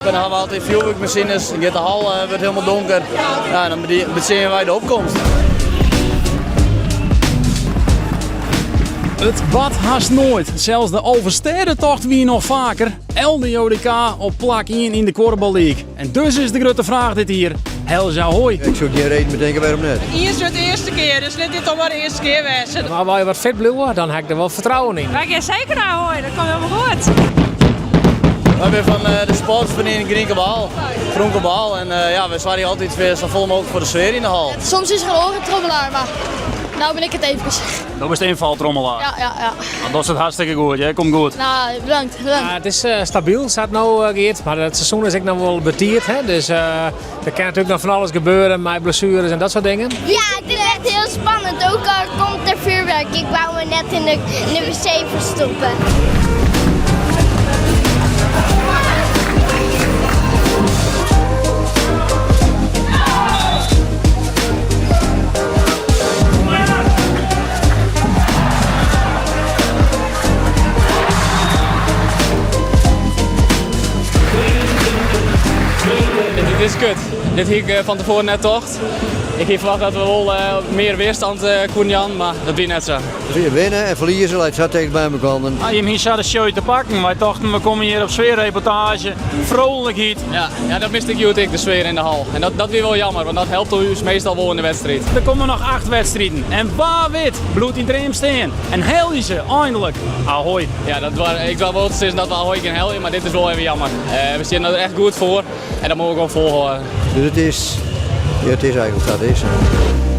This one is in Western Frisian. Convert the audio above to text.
Dan hawwe we altyd fjoerwurkmasines, dan giet de hal wurdt hielendal donker. Ja, dan betsjinje wy de opkomst. It bart hast noait. Sels de Alvestêdetocht wie noch faker. LDODK op plak 1 yn de Kuorbal League. En dus is de grutte fraach dit jier, Helje Ahoy? Ik soe gjin reden betinke wêrom net. Iens wurdt de earste kear, dus lit dit dan mar de earste kear wêze. Mar as wy wat fit bliuwe, dan ha ik der wol fertrouwen yn. Wy gean seker nei Ahoy, dat komt helemaal goed. Wy binne fan de supportersferiening Grienkebaal, Groenkebaal en ja, wy soargje altyd foar safolle mooglik foar de sfear yn de hal. Soms is der in oare trommelaar, mar no bin ik it eefkes. Do bist ynfaltrommelaar? Ja, ja, ja. Dan dochst it hartstikke goed, hè? Komt goed. Nou, bedankt, bedankt. Ja, it is stabyl sa't it no giet, mar it seizoen is ek noch wol betiid, hè? Dus der kin natuerlik noch fan alles gebeure mei blessueres en dat soart dingen. Ja, ik vind het echt heel spannend. Ook al komt er vuurwerk, ik wou me net in de, in de wc verstoppen. Dit is kut. Dit hie ik fan tefoaren net tocht. Ik hie ferwachte dat we wol mear weerstand koenen jaan, mar dat wie net sa. Winne en ferlieze leit sa ticht by mekoar. Ah, jim hiene sa de show te pakken. Wy tochten we komme hjir op sfearreportaazje, vrolijkheid. Ja, ja, dat miste ik hjoed ek, de sfear yn de hal. En dat, dat wie wol jammer, want dat helpt ús meastal wol yn de wedstriid. Der komme noch 8 wedstriden en wa wit bliuwt dyn dream stean en helje se einlik Ahoy. Ja, dat doar, ik doar wol te sizzen dat we Ahoy kinne helje, mar dit is wol even jammer. Uh, we stean der echt goed foar en dat moatte we gewoan folhâlde. Dus it is, ja, it is eigentlik sa't it is.